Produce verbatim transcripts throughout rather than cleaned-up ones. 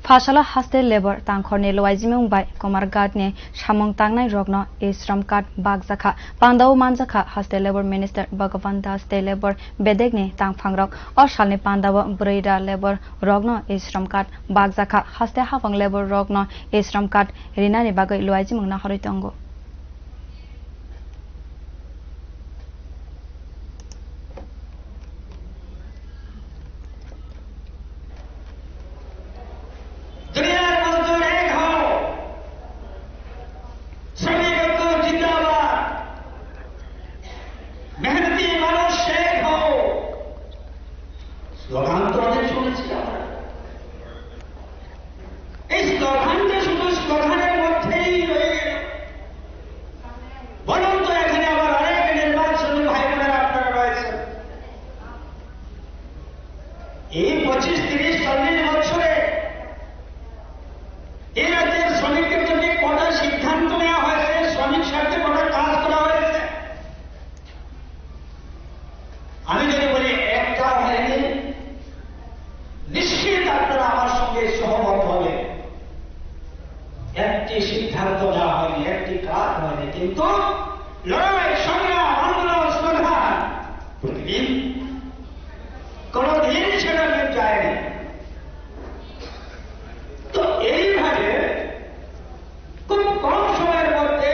Phasalo haste labour tangkhorni luaijimung bai Kumarghat ni samung tangnai rokno e shram card bakjakha. Pandao manjakha haste labour minister Bhagavan Das tei labour bedekni tangphangrok. O salni pandao bwrwi ra labour rokno e shram card bakjakha. Haste hafang labour rokno e shram card rinani bagwi luaijimung nahorwi tongo. দুনিয়ার মজদুর এক হও, শ্রমিক ঐক্য জিন্দাবাদ, মেহনতি মানুষ এক হও। স্লোগান তো অনেক শুনেছি আমরা। এই স্লোগানটা শুধু স্লোগানের মধ্যেই রয়ে গেল। বলুন তো, এখানে আবার অনেক নির্মাণ শ্রমিক ভাই বোনেরা আপনারা রয়েছেন। এই পঁচিশ, তিরিশ, চল্লিশ বছরে এই রাজ্যের শ্রমিকদের জন্য কটা সিদ্ধান্ত নেওয়া হয়েছে, শ্রমিক স্বার্থে কটা কাজ করা হয়েছে? আমি যদি বলি একটা হয়নি, নিশ্চিত আপনারা আমার সঙ্গে সহমত হবেন। একটি সিদ্ধান্ত নেওয়া হয়নি, একটি কাজ হয়নি, কিন্তু লড়াই, সংগ্রাম, আন্দোলন, স্লোগান প্রতিদিন, কোনোদিন সেটা মিট যায়নি। তো এইভাবে খুব কম সময়ের মধ্যে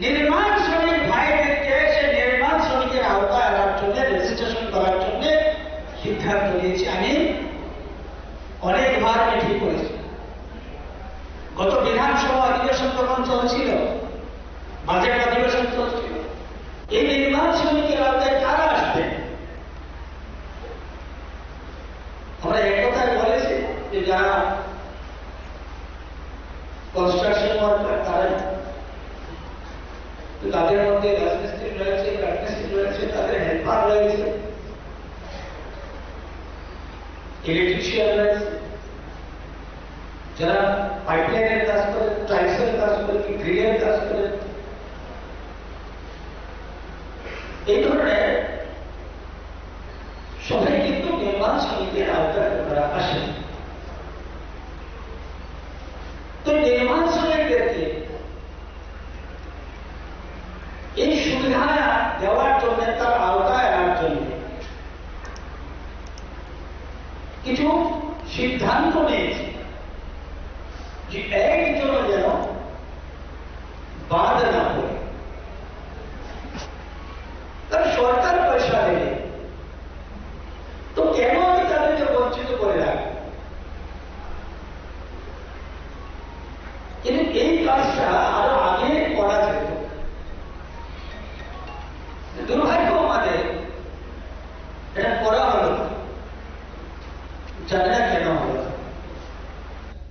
নির্মাণ শ্রমিক ভাইদেরকে সে নির্মাণ শ্রমিকের আওতায় আনার জন্য, রেজিস্ট্রেশন করার জন্য সিদ্ধান্ত নিয়েছি। আমি অনেকবার মিটিং করেছি। গত বিধানসভা অধিবেশন তখন চলছিল, বাজেট অধিবেশন চলছিল। এই নির্মাণ শ্রমিকের আওতায় কারা আসবে? আমরা এক কথায় বলেছি যে যারা কনস্ট্রাকশন ওয়ার্কার, তারাই। তো তাদের মধ্যে রাজমিস্ত্রি রয়েছে, কাঠমিস্ত্রি রয়েছে, তাদের হেল্পার রয়েছে, ইলেকট্রিশিয়ান রয়েছে, যারা পাইপলাইনের কাজ করে, টাইলসের কাজ করে, গ্রিলের কাজ করে, এই ধরনের সবাই কিন্তু নির্মাণ শ্রমিকের আওতায় ওনারা আসেন। তো নির্মাণ শ্রমিকদেরকে এই সুবিধা দেওয়ার জন্য, তার আওতায় আনার জন্য কিছু সিদ্ধান্ত নিয়েছে যে একজনও যেন বাদ না পড়ে। কারণ সরকার পয়সা দেবে, তো কেন আমি তাদেরকে বঞ্চিত করে রাখবো? কিন্তু এই কাজটা আরো আগে করা যেত। দুর্ভাগ্য আমাদের এটা করা হলো না। জানি না